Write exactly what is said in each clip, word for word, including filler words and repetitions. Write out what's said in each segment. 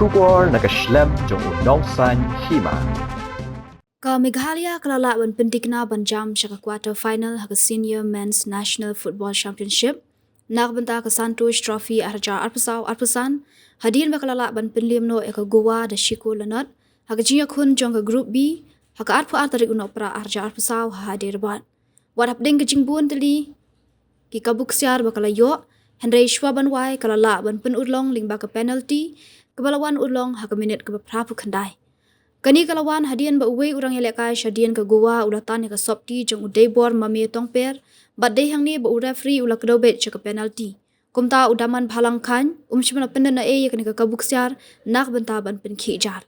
Khubor na ka shlem jong u nongsaiñ hima. Ka Meghalaya ka la lah ban pyntikna ban jam sha ka quarter final ha ka Senior Men's National Football Championship na ka bynta ka Santosh Trophy arhajar arphew saw arphew san, hadien ba ka la lah ban pynliem noh ïa ka Goa da shi kol la nod ha ka jingïakhun jong ka Group B ha ka arphew ar tarik u Nohprah arhajar arphew saw ha Hyderabad. Wat hapdeng ka jingbun tylli ki kabu ksiar ba ka la ïoh, hynrei shuwa ban wai ka la lah ban pynurlong lyngba ka penalty kaba la wan urlong ha ka minit kaba phra phew khyndai. Kane ka la wan hadien ba uwei u rangïalehkai shadien ka Goa u la tan ïa ka sopti jong u Deibor Mame Tongper, bad dei hangne ba u referee u la kdew beit sha ka penalty. Kumta u Daman Bhalang Khan um shym la pyndonkam ei ïa kane ka kabu ksiar na ka bynta ban pynkhih jar.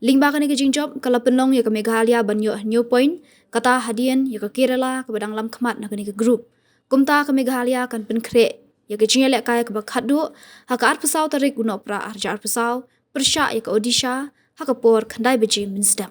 Lyngba kane ka jingjop ka la pynlong ïa ka Meghalaya ban ïoh hynñiew point, kata hadien ïa ka Kerala kaba dang lam khmat na kane ka group. Kumta ka Meghalaya kan pynkhreh ïa ka jingïalehkai kaba khatduh ha ka arphew saw tarik u Nohprah arhajar arphew saw, pyrshah ïa ka Odisha ha ka por khyndai baje mynstep.